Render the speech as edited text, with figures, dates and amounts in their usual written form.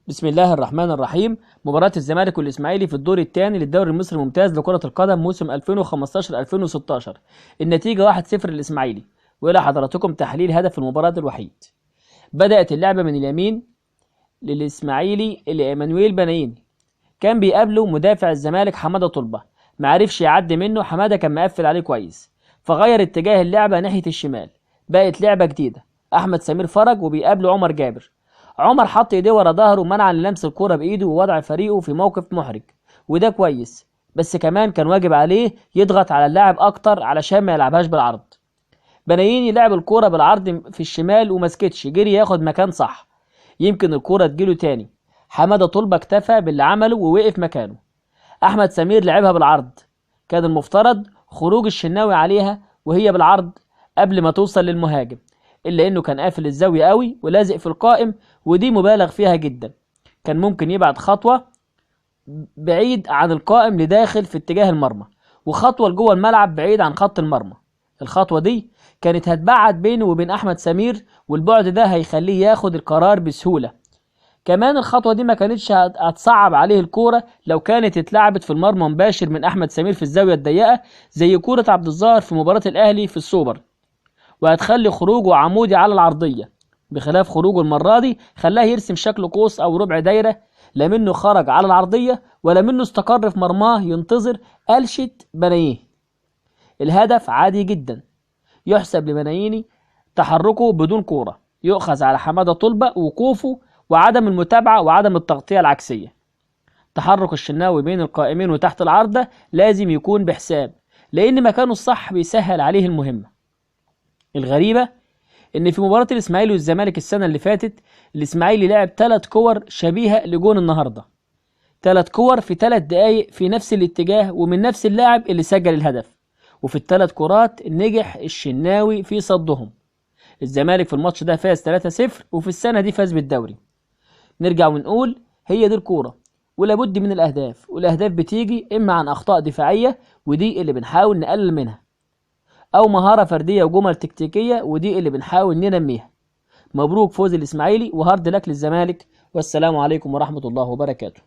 بسم الله الرحمن الرحيم. مباراة الزمالك والإسماعيلي في الدور الثاني للدوري المصري الممتاز لكرة القدم موسم 2015-2016. النتيجة 1-0 للإسماعيلي. وإلى حضراتكم تحليل هدف المباراة الوحيد. بدأت اللعبة من اليمين للإسماعيلي لإيمانويل بنايني، كان بيقابله مدافع الزمالك حمادة طلبة، معرفش يعدي منه، حمادة كان مقفل عليه كويس، فغير اتجاه اللعبة ناحية الشمال. بقت لعبة جديدة، أحمد سمير فرج وبيقابله عمر جابر. عمر حط ايديه ورا ظهره منعا للمس الكرة بايده ووضع فريقه في موقف محرج، وده كويس، بس كمان كان واجب عليه يضغط على اللاعب اكتر علشان ما يلعبهاش بالعرض. بنايني لعب الكرة بالعرض في الشمال ومسكتش، جري ياخد مكان صح، يمكن الكرة تجيله تاني. حمادة طلبة اكتفى باللي عمله ووقف مكانه. احمد سمير لعبها بالعرض، كان المفترض خروج الشناوي عليها وهي بالعرض قبل ما توصل للمهاجم، الا انه كان قافل الزاوية قوي ولازق في القائم، ودي مبالغ فيها جدا. كان ممكن يبعد خطوة بعيد عن القائم لداخل في اتجاه المرمى، وخطوه لجوه الملعب بعيد عن خط المرمى. الخطوة دي كانت هتبعد بينه وبين احمد سمير، والبعد ده هيخليه ياخد القرار بسهولة. كمان الخطوة دي ما كانتش هتصعب عليه الكورة لو كانت اتلعبت في المرمى مباشر من احمد سمير في الزاوية الضيقه، زي كورة عبد الظاهر في مباراة الاهلي في السوبر، وهتخلي خروجه عمودي على العرضية. بخلاف خروجه المرة دي خلاه يرسم شكل قوس أو ربع دايرة، لا منه خرج على العرضية ولا منه استقر في مرماه ينتظر قلشة بناييه. الهدف عادي جدا، يحسب لبنايني تحركه بدون كورة، يؤخذ على حمادة طلبة وقوفه وعدم المتابعة وعدم التغطية العكسية. تحرك الشناوي بين القائمين وتحت العارضة لازم يكون بحساب، لأن مكانه الصح بيسهل عليه المهمة. الغريبة ان في مباراة الاسماعيلي والزمالك السنة اللي فاتت، الاسماعيلي لعب 3 كور شبيهة لجون النهاردة، 3 كور في 3 دقايق في نفس الاتجاه ومن نفس اللاعب اللي سجل الهدف، وفي ال3 كرات نجح الشناوي في صدهم. الزمالك في الماتش ده فاز 3-0، وفي السنة دي فاز بالدوري. نرجع ونقول هي دي الكورة، ولابد من الاهداف، والاهداف بتيجي اما عن اخطاء دفاعية ودي اللي بنحاول نقلل منها، او مهارة فردية وجمل تكتيكية ودي اللي بنحاول ننميها. مبروك فوز الاسماعيلي وهارد لك للزمالك، والسلام عليكم ورحمة الله وبركاته.